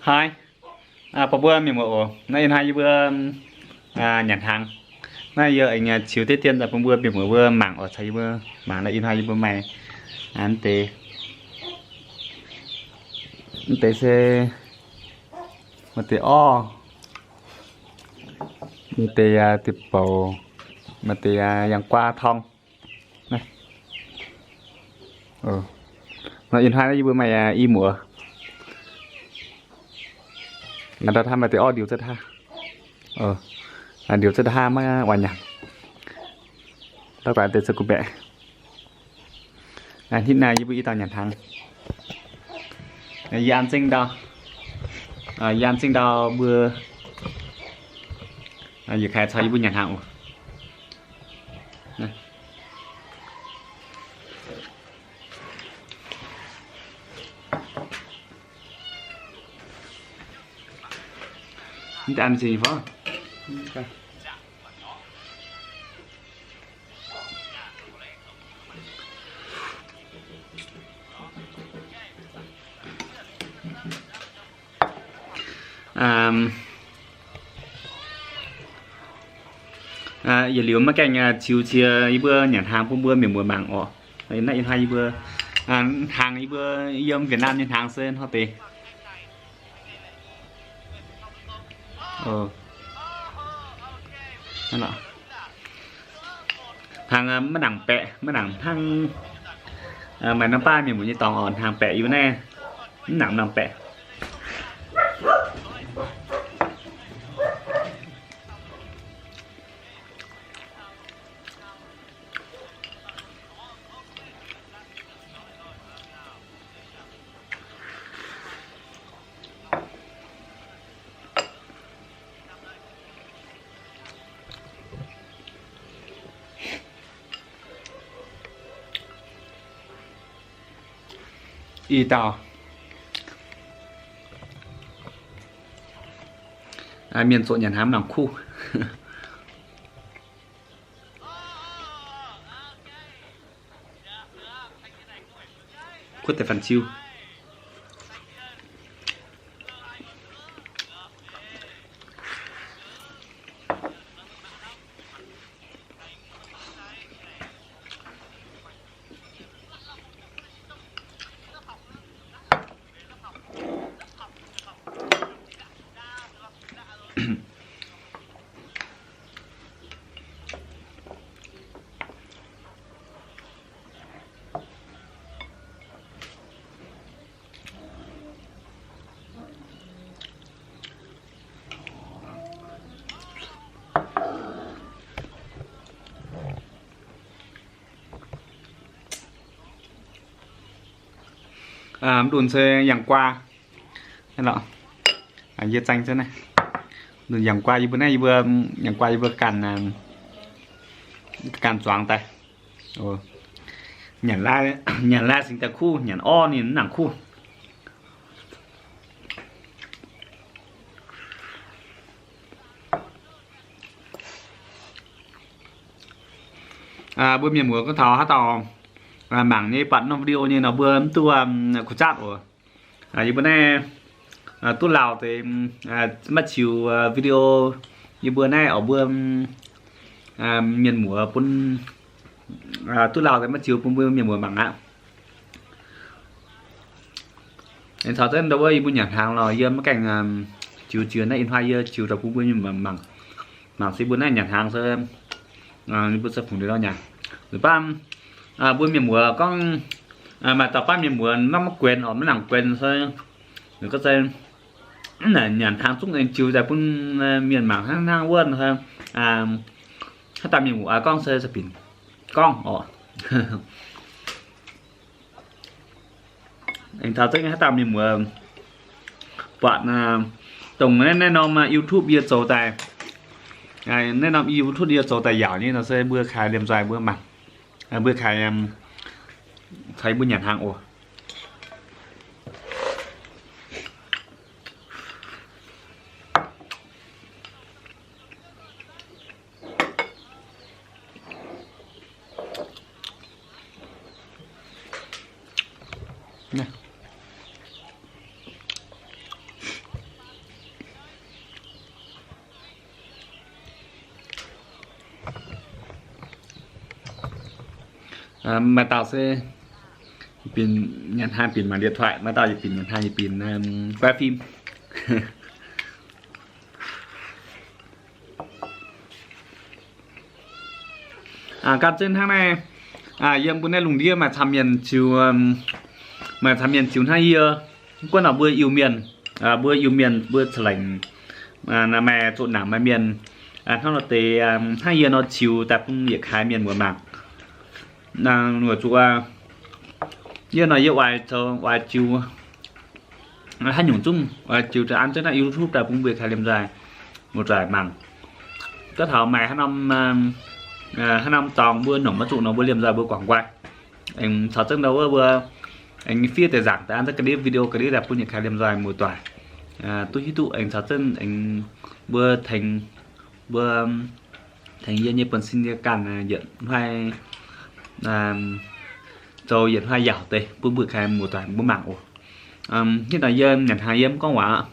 Haih, bun mbuo mienh muoz oc. Naaiv ih hnoi yie mbuo nyanc hnaangx. Naaiv yie aengx ziux diqv dien daaih bun mbuo mienh muoz mbuo mangc oc. Caux yie mbuo mangc naaiv ih hnoi yie mbuo maaih mv deix, mv deix se maaih deix orv, maaih deix diuh bouc, maaih deix yangh guaa torng. Naaiv ih hnoi yie mbuo maaih i muoz. Ndau hnangv maaih deix orv ndiux za'haav, ndiux za'haav maiv oix nyanc. Ndau guaix deix se gu'mbaeqc. Hnangv naaiv yie mbuo i dauh nyanc hnaangx. Yie an zengv ndau, yie an zengv ndau mbuo, yietc kaaix caux yie mbuo nyanc hnaangx oc. Mv deix an zingh fov. Yietc liuz maiv gaengh ziux cie yie mbuo nyanc hnaangx bun mbuo mienh muoz mangc oc. Naaiv ih hnoi yie mbuo hnaangx, yie mbuo yiem Việt Nam nyei hnaangx se hnoi deix. Hnangv maiv nangc baeqc, maiv nangc hnangv maaih norm baav mienh muoz nyei dorngx oc. Hnaangx baeqc yie mbuo naaiv mv nangc norm baeqc. I dauh mienh zoqc nyanc hnaangx mv nangc kuv. Kuv deix fanh ziu. Mv ndunc se yangh guaa. Yie zaeng zunv naaiv, ndunc yangh guaa yie mbuo naaiv, yie mbuo yangh guaa yie mbuo ganh, ganh zuangx daaih. Nyanc lai, nyanc lai singx daaih kuv, nyanc orv ninh mv nangc kuv. Mbuo mienh muoz gorngv taux haaix dauh mangc nyei buatc norm video nyei nor mbuo mv duqv kuh zaatv oc. Yie mbuo naaiv duqv lauh deix maiv ziux video, yie mbuo naaiv oc mbuo mienh muoz bun, duqv lauh deix maiv ziux bun mbuo mienh muoz mangc aqv. Aengx caux zengv ndau wuov yie mbuo nyanc hnaangx lorh, yie maiv gaengh ziux jiex naaiv ih hnoi yie ziux daaih bun mbuo mienh muoz mangc. Mangc se mbuo naaiv nyanc hnaangx se, yie mbuo se fungc liuz lorh nyanc. Liuz baav mbuo mienh muoz gorngv, maaih dauh baav mienh muoz maiv maiv guenx oc, maiv nangc guenx se, gorngv se nyanc hnaangx zungv aengx ziux daaih bun mienh mangc hnangv hnangv wuov, haaix dauh mienh muoz gorngv se, se binc gorngv oc. Aengx taux zengv haaix dauh mienh muoz buatc dongh naaiv norm YouTube yie zoux daaih, naaiv norm YouTube yie zoux daaih yaauc nyei nor se mbuo kaaix liemh nzoih mbuo mangc, mbuo kaaix caux yie mbuo nyanc hnaangx oc. Maaih dauh se binc nyanc hnaangx binc mangc điện thoại, maaih dauh yaac binc nyanc hnaangx yaac binc quay phim. Gan zengv hnangv naaiv, yiem mbuo naaiv lungh ndiev maaih camv mienh ziux, maaih camv mienh ziux hnangv yie. Mv gunv nor mbuo Iu-Mienh, mbuo Iu-Mienh mbuo ca'lengc maaih zoqc naanc maaih mienh hnangv nor deix hnangv yie nor ziux daaih bun yietc kaaix mienh muoz mangc. Weic zuqc yie nor yie oix zoux oix ziux haaix nyungc zungv oix ziux an zengv naaiv YouTube daaih bun mbuo kaaix liemh nzoih muoz-doic mangc. Gorngv taux maaih haaix norm dorngx mbuo nongc maiv zuqc nor mbuo liemh nzoih mbuo guangc nqoi. Aengx caux zengv ndau wuov mbuo aengx fiev deix nzaangc daaih an zengv ga'ndiev video ga'ndiev daaih bun yietc kaaix liemh nzoih muoz-doic duqv hiuv duqv aengx caux zengv aengx mbuo tengx, mbuo tengx yie nyei buonv-sin yie ganh yietc hnoi zoux yietc hnoi yaauc deix bun mbuo kaaix muoz-doic mbuo mangc oc. Hnangv naaic yie nyanc hnaangx yie mv gorngv waac aqv.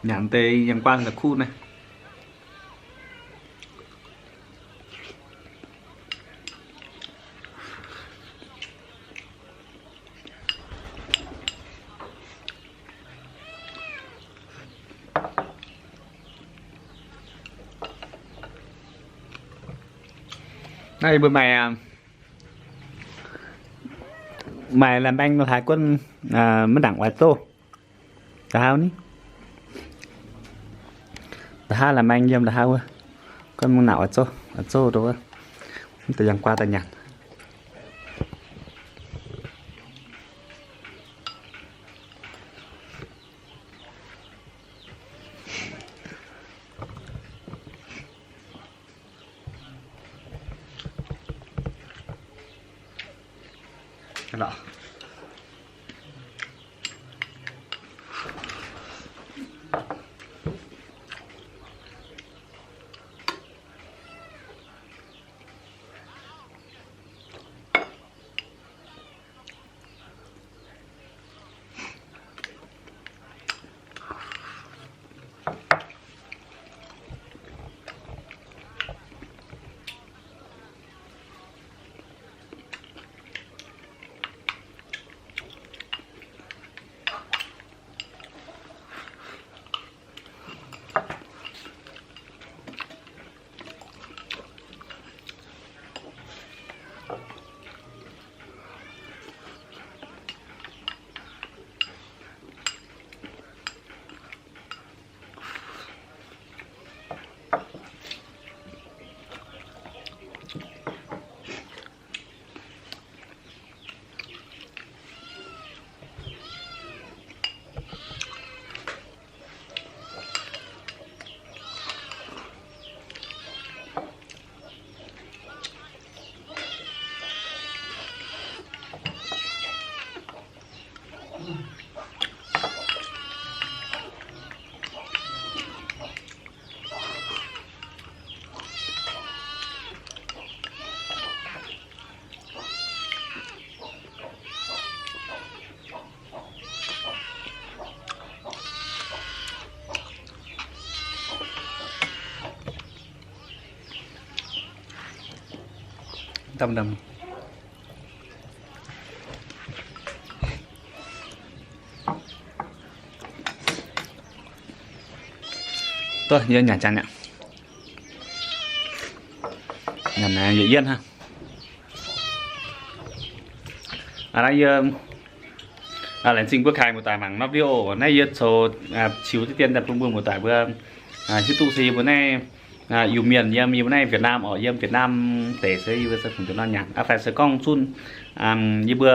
Nyanc deix yangh guanh la'kuqv naaiv. Naaiv mbuo maaih, maaih la'maeng nor haaix guonv maiv ndaangc oix zoh. Da'haav ni, da'haav la'maeng yiem da'haav wuov, guonv maiv ndaangc oix zoh, oix zoh dongh wuov, mv deix yangh guaav daaih nyanc. Duqv yie nyanc jangx aqv. Nyanc yietc yienv hnangv. Aa, naaiv yie laengz zingh mbuo kaaix muoz-doic mangc norm video. Naaiv yie coux qiux diqv dien daaih bun mbuo muoz-doic mbuo hiuv duqv se yie mbuo naaiv Iu-Mienh yiem yie mbuo naaiv Việt Nam orqc, yiem Việt Nam deic se yie mbuo se fungc deix nor nyanc. Aa, fai se gorngv zunv yie mbuo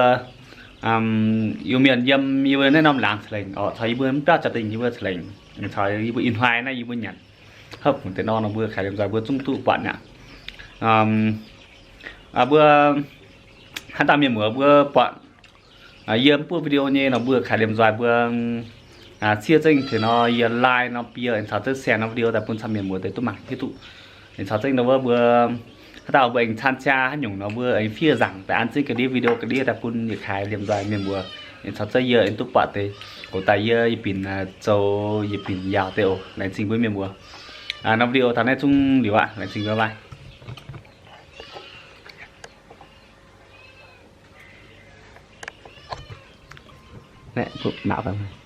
Iu-Mienh yiem yie mbuo naaiv norm laangz ca'lengc orqc, caux yie mbuo mv biauv jaa-dingh yie mbuo ca'lengc, caux yie mbuo ih hnoi naaiv yie mbuo nyanc hopv fungc deix nor nor mbuo kaaix liemh nzoih mbuo zungv duqv buatc aqv. Mbuo haaix dauh mienh muoz mbuo buatc yie mv buov video nyei nor mbuo kaaix liemh nzoih mbuo siev zengv taux nor yie like nor, bie caux zengv share nor video daaih bun camv mienh muoz deix duqv mangc hiuv duqv. Caux zengv nor wuov mbuo Haaix dauh mbuo aengx caan cia haaix nyungc nor, mbuo aengx fiev nzaangc daaih an zengv ga'ndiev video ga'ndiev daaih bun yietc kaaix liemh nzoih mienh mbuo aengx caux zengv yie aengx duqv buatc deix, goux daaih yie, yie binc zoux, yie binc yaauh deix oc. Laengz zingh mbuo mienh mbuo. Norm video taux naaiv zungv liuz aqv. Laengz zingh, bye bye.